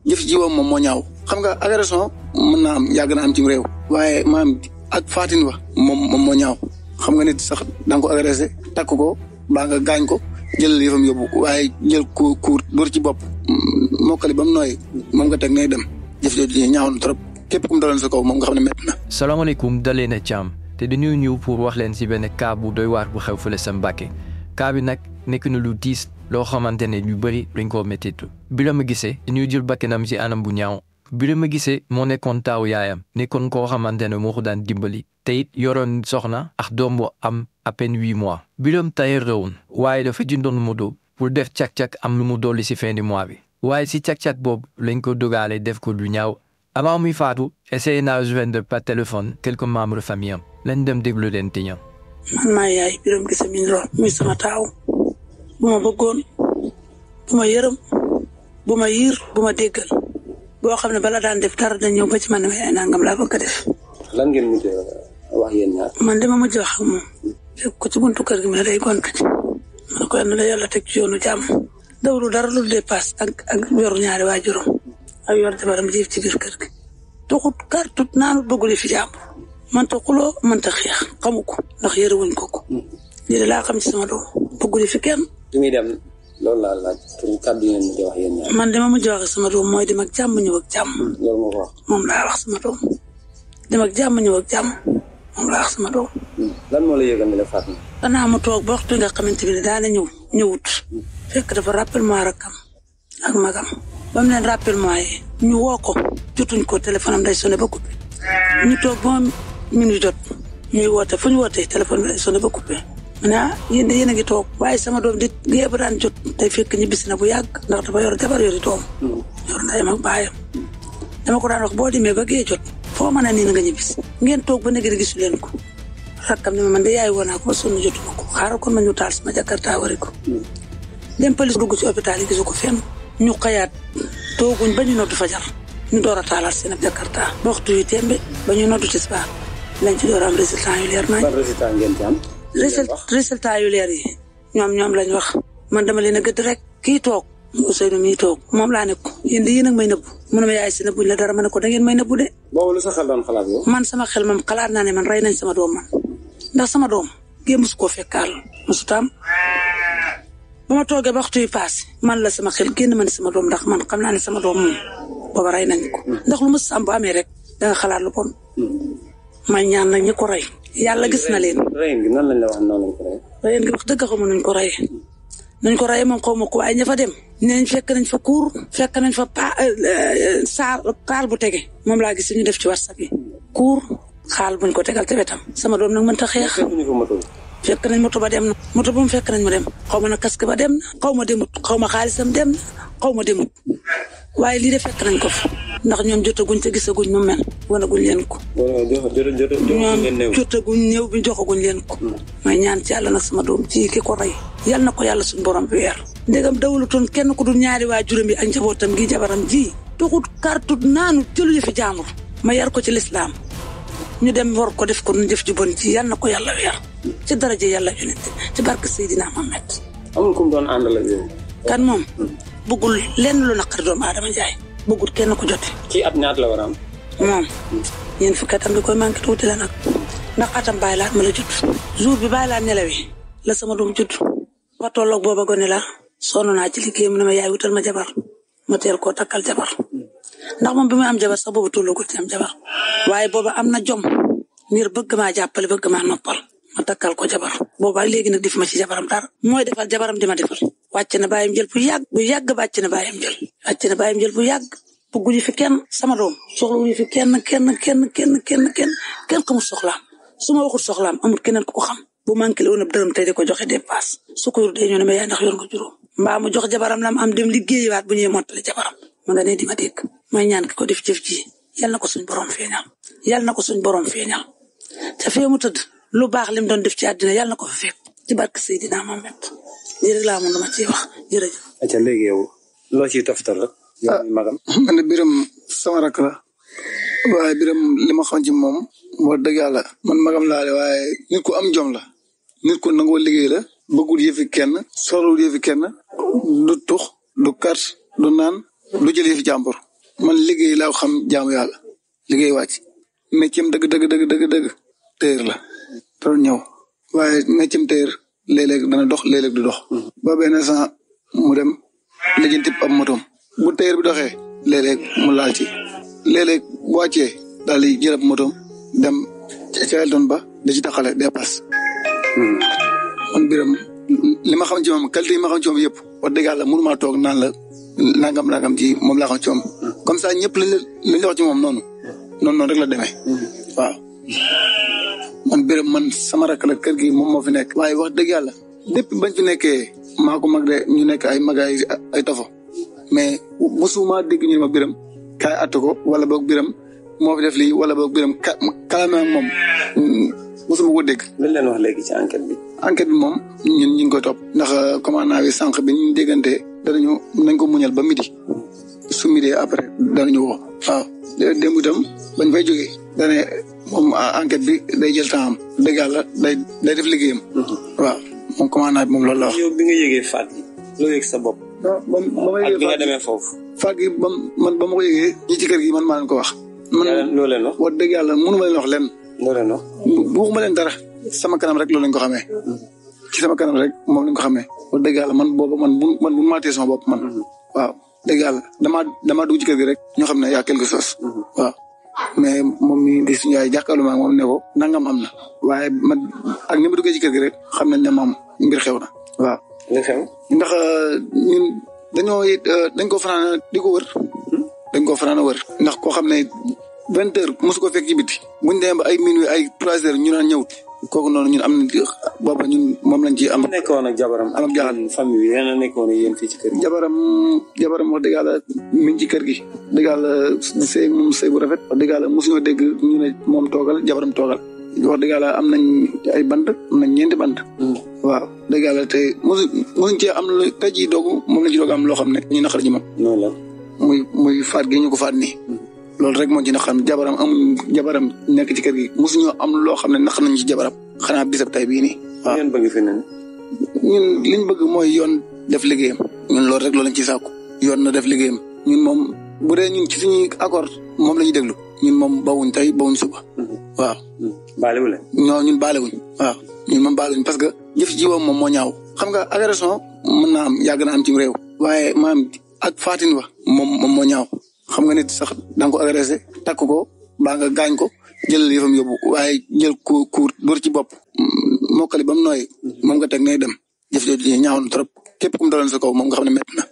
jëf ji moom moo ñaaw xam nga agression mën naa am yàgg na am ci réew waaye maam ak faatin wa moom moo ñaaw xam nga nit sax da nga ko agressé takk ko baa nga gaañ ko jël yëfam yóbbu waaye jël ko kuur dóor ci bopp mokkali ba mu nooy moom nga teg nay dem jëf jooju ñaaw na trop képp ku mu daloon sa kaw moom nga xam ne métti na. salaamaaleykum dalee na jàmm te dañoo ñëw pour wax leen ci benn cas bu doy waar bu xew fële sa Mbàkke cas bi nag nekk na lu diis loo xamante ne lu bëri dañ koo méttitu Birama Guissé dañuy jël bakkanam ci anam bu ñaaw Birama Guissé moo nekkoon taawu yaayam nekkoon koo xamante ne moo ko daan dimbali te it yoroon soxna ak doom bu am à peine 8 mois Birame tailleur la woon waaye dafa jëndoon moto pour def cak-cak am lu mu dolli ci fin du mois bi waaye ci cak-cak boobu lañ ko dogaale def ko lu ñaaw avant muy faatu essayé naa joindre par téléphone quelques membres famille am lañ dem déglu leen te ñam man maa yaay Birame Guissé mi lool muy sama taaw bu ma bëggoon bu ma yërëm bu ma yiir bu ma déggal boo xam ne bala daan def dara dañ ñëw ba ci man ne nangam laa bëgg a def. lan ngeen mujj wax yéen ñaar. man dama mujj wax ak moom fekk ko ci buntu kër gi mu ne day gontu ci man ko yal na la yàlla teg ci yoonu jàmm dawlu dara lu dépasse ak yor ñaari waajuram ak yor jabaram jiif ci biir kër gi tuxut kartut naanut bëggul fi jàmm mënta xuloo mënta xeex xamu ko ndax yërewuñ ko lii de laa xam ci sama doom bëggul fi kenn. li muy dem loolu laa laaj pour kàddu yi ngeen mujj wax yéen ñaar. man dama mujj wax sama doom mooy dem ak jàmm ñëw ak jàmm. loolu moo ko wax. moom laa wax sama doom dem ak jàmm ñëw ak jàmm moom laa wax sama doom. lan moo la yëgal ne la faat na. danaa mu toog ba waxtu nga xamante ne daana ñëwut fekk dafa rappel-moi rakkam ak magam ba mu leen rappel-moi yi ñu woo ko jotuñ ko téléphone am day sonné ba coupé ñu toog ba minuit jot ñuy woote fu ñu wootee téléphone bi day sonné ba coupé ma ne yéen a ngi toog waaye sama doom di géej ba daan jot day fekk ñibbisi na bu yàgg ndax dafa yor jabar yori doom yor ndeyam ak baayam dama ko daan wax boo demee ba géej jot foo mën a nii na nga ñibbisi ngeen toog ba negri gisu leen ko rakkam ne ma man de yaay woon naa ko ba sonn jotuma ko xaaral kon ma ñu taal sama jakarta wari ko dem police dugg ci hôpital yi gisu ko fenn ñu xëyaat tooguñ ba ñu noddu fajar ñu door a taalaat seen ab jakarta ba waxtu yu tembe ba ñu noddu tisbaar lañ ci door am résultat yu leer nañ. ban résultat ngeen ci am. résultat yu leer yi ñoom lañ wax man dama leen a gëdd rek kii toog Ousseynou mii toog moom laa ne ko yéen de yéen a may nëbbu mu ne ma yaay si nëbbuñ la dara ma ne ko da ngeen may nëbbu de. boobu lu sa xel doon xalaat yow. man sama xel moom xalaat naa ne man rey nañ sama doom man ndax sama doom géem musu koo fekkaal musu taam ba ma toogee ba waxtu yu paase man la sama xel génn man sama doom ndax man xam naa ne sama doom moom booba rey nañ ko ndax lu mës am bu amee rek da nga xalaat lu bon may ñaan nag ñi ko rey yàlla gis na leen. reyen gi nan lañ la wax noonu lañ ko rey. reyen gi wax dëgg xamu nuñ ko reyee nuñ ko reyee moom xaw ma ko waaye ña fa dem neñ fekk nañ fa kuur fekk nañ fa xaal bu tege moom laa gis ñu def ci WhatsApp yi kuur xaal buñ ko tegal te wetam sama doom nag mënta xeex. fekk nañ moto ba dem na moto ba mu fekk nañ mu dem xaw ma na casque ba dem na xaw ma demut xaw ma xaalisam dem na xaw ma demut waaye lii de fekk nañ ko fa ndax ñoom jotaguñ te gisaguñ nu mel wanaguñ leen ko. ñoom jotaguñ ñëw bi joxaguñ leen ko. may ñaan ci yàlla nag sama doom ci ki ko rey yal na ko yàlla suñu borom bi weer. ndegam dawlutoon kenn ku dul ñaari waajuram yi ak njabootam gi jabaram ji tuxut kartut naanu jëlu yëfi jaamur ma yar ko ci lislaam ñu dem war ko def ko nu jëf ju bon ji yal na ko yàlla weer ci daraja yàlla yonent ci barke Seydina Mohamed. amul ku mu doon àndal ak yow. kan moom bëggul lenn lu naqari doomu aadama jaay bëggul kenn ko jote. ci at ñaat la war a am. moom ñeent fukki atam bi koy manqué tuuti la nag ndax atam bàyyi laat ma la judd jour bi bàyyi laat nelawee la sama doom judd ba tolloog booba gone la sonn naa ci liggéey mu ne ma yaay wutal ma jabar ma teel koo takkal jabar ndax moom bi muy am jabar sax boobu tollagul ci am jabar waaye booba am na jom ngir bëgg maa jàppale bëgg maa noppal ma takkal ko jabar booba léegi nag def ma ci jabaram dara mooy defal jabaram di ma defal wàcc na bàyyam jël bu yàgg wàcc na bàyyam jël bu yàgg bëgguñu fi kenn sama doom soxlawuñu fi kenn xamul soxlaam su ma waxul soxlaam amul keneen ku ko xam bu manqué la woon ab dërëm tey di ko joxe dépasse su ko yor dee ñoo ne ma yaay ndax yor nga juróom mbaa mu jox jabaram lam am dem liggéeyiwaat bu ñëwee mottali jabaram ma nga ne di ma dégg may ñaan ki ko def jëf ji yal na ko suñ borom feeñal te fee mu tëdd lu baax lim doon def ci àddina yal na ko fa fekk ci barke Seydina Mohamed lii rek laa mën dama ciy wax jërëjëf. acca léegi yow loo ciy toftal rek. yow magam man de Birame sama rakk la waaye Birame li ma xam ci moom wax dëgg yàlla man magam laale waaye nit ku am jom la nit ku nangoo liggéey la bëggul yëfi kenn soxlawul yëfi kenn du tux du kart du naan du jël yëfi jàmbur man liggéey laa xam jaamu yàlla liggéey wàcc métier am dëgg téer la doon ñëw waaye métier am téer léeg-léeg dana dox léeg-léeg du dox ba benn sant mu dem lijjanti ab motom bu téer bi doxee léeg-léeg mu laal ci léeg-léeg bu wàccee daal di jël ab motom dem ca Elton ba da ci taxale dépasse man Biram li ma xam ci moom qualité yi ma xam ci moom yëpp wax dëgg yàlla mënumaa toog naan la nangam ci moom laa xam ci moom comme ça ñëpp lañ la wax ci moom noonu rek la demee waaw man Biram man sama rakk la kër gi moom moo fi nekk waaye wax dëgg yàlla depuis bañ fi nekkee maa ko mag de ñu nekk ay mag ay tafo mais mosuma dégg ñu ne ma Biram kaay att ko wala boog Biram moo fi def lii wala boog Biram kalame ak moom mosuma ko dégg. lan leen wax léegi ci enquête bi. enquête bi moom ñun ñu ngi koy topp ndax commandant bi sànq bi ñu déggante danañu nañ ko muñal ba midi su midi après danañu woo. waaw démb itam bañ fay jógee dane moom enquête bi day jël temps am dëgg yàlla day def liggéeyam. waaw moom commandant bi moom loolu la wax. yow bi nga yëgee faat gi loo yëg sa bopp. ba ma yëgee ak bi nga demee foofu. faat gi ba ma ko yëgee ñi ci kër gi man maa leen ko wax. man loo leen wax. wax dëgg yàlla mënu ma leen wax lenn. loo leen wax. buuxuma leen dara sama kanam rek loolu lañ ko xamee ci sama kanam rek moom lañ ko xamee wax dëgg yàlla man boobu man bu ma téye sama bopp man waaw dëgg yàlla damaa dugg ci kër gi rek ñoo xam ne yaa quelque chose waaw mais moom mi di suñu yaay jàkkaarloo ma moom ne ko nangam am na waaye man ak ni ma duggee ci kër gi rek xam nañ ne moom mbir xew na waaw li xew ndax ñun dañ ko fanaan di ko wër dañ ko fanaan a wër ndax koo xam ne 20 heures mosu ko fekk ci biti buñ demee ba ay minuit ay 3 heures ñu naan ñëwut kooku noonu ñun am na booba ñun moom lañ ci am. nekkoon ak jabaram am jaaxal famille bi yéen a nekkoon ak yéen fii ci kër gi. jabaram wax dëgg yàlla mi ngi ci kër gi dëgg yàlla sëy moom sëy bu rafet wax dëgg yàlla mosuñoo dégg ñu ne moom toogal jabaram toogal wax dëgg yàlla am nañ ay bant am nañ 4 bant. waaw dëgg yàlla te mosuñ cee am lu tey jii doogu moom lañ ci doog am loo xam ne ñu naqar ji moom. noonu la muy faat gi ñu ko faat nii. loolu rek moo ci naqar jabaram nekk ci kër gi mosuñoo am loo xam ne naqar nañ ci jabaram xanaa bisab tay bii nii. waaw ngeen bëgg fi ne. ñun liñ bëgg mooy yoon def liggéeyam ñun loolu rek loolu lañ ci sàkku yoon na def liggéeyam ñun moom bu dee ñun ci suñuy accord moom la ñuy déglu ñun moom bawuñ tey bawuñ suba. waaw. baale wu leen. non ñun baale wuñ. waaw ñun moom baale wuñ parce que jëf ji moom moo ñaaw. xam nga agression mën naa am yàgg na am ci réew. waaye maam ak faatin wa moom moo ñaaw. xam nga nit sax da nga ko agressé takk ko baa nga gaañ ko jëlal yëfam yóbbu waaye jël ko kuur dóor ci bopp mokkali ba mu nooy moom nga teg nay dem jëf jooju ñaaw na trop képp ku mu daloon sa kaw moom nga xam ne métti na